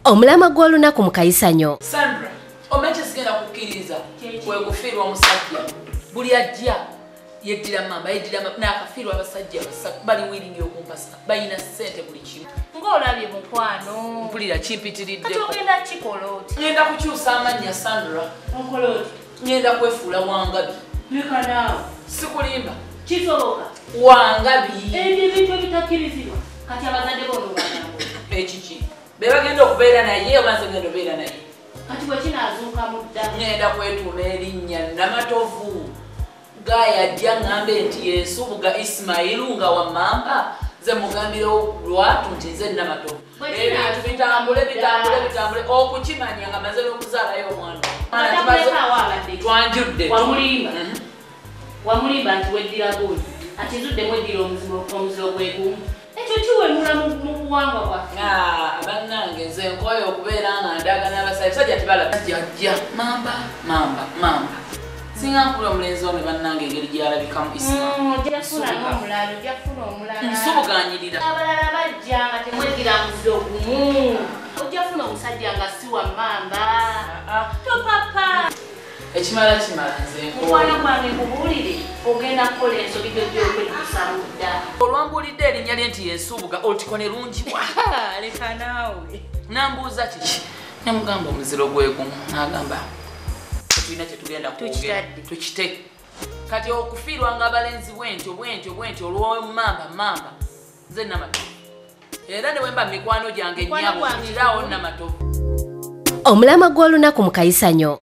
Omulamwa gw'olunaku mu kayisanyo. Sandra, omanyi sigenda kukkiriza kwe kufiirwa omusajja. Buli ajja yeddira mamba, yeddira n'akafiirwa abasajja bali wiringi okumpasa, balina ssente buli kimu. Ng'olabye mukwano. Mpulira kimpitiriddeko. Kati ogenda kikola oti? Ngenda kukyusa amannya, Sandra. Onkola oti? Ngenda kwefuula Wangabi. Leka naawe. Sikulimba. Kisoboka. Wangabi. Ebyo ebintu ebitakkirizibwa. Kati abazadde bo olubagamba. Ekiki? Be bagenda okubeera naye oba nze ngenda obeera naye? Kati bwe kinaazuuka mu dda. Ngenda kwetuuma erinnya Namatovu. Gaaya ajja ŋŋambe nti Yesubuga Ismailu nga wa Mmamba, nze mugambirewo lwatu nti nze Namatovu. Ebintu bitambule bitambule bitambule okukimanya nga maze n'okuzaalayo omwana. Twanjudde. Wamulimba. Wamulimba nti weddira gundi. Akizudde mweddira omuziro gwe gumu. Ekyo kiwemula mu buwangwa bwaffe. Bannange nze nkooye okubeera nga ndaga n'abasajja. Abasajja tebalaba. Jajja mamba mamba mamba. Singa nkula omulenzi ono bannange engeri gy'alabikamu Isma. Ojja kufuna n'omulala, ojja kufuna omulala. Nsubuganyirira. Abalala bajja nga temweddira muziro gumu. Ojja kufuna omusajja nga si wa mmamba. Topapa. Ekimala kimala nze nkooye. Mukwano gwange nkubuulire, ogenda kukola ensobi gy'ojja okwejjusa mu dda. Olwambuulidde erinnya lye nti Yesubuga olutiko ne lungibwa. Leka naawe. Nambuuza kiki? Ne mugamba omuziro gwe gumu. N'agamba tulina kye tugenda kwogera. Tukite. Kati okufiirwa nga abalenzi bwentyo bwentyo bwentyo olw'omamba mamba nze Namatovu. Era ne bwe mba mikwano gyange nnyabo kiraawo Namatovu. Omulamwa gw'olunaku mu kayisanyo.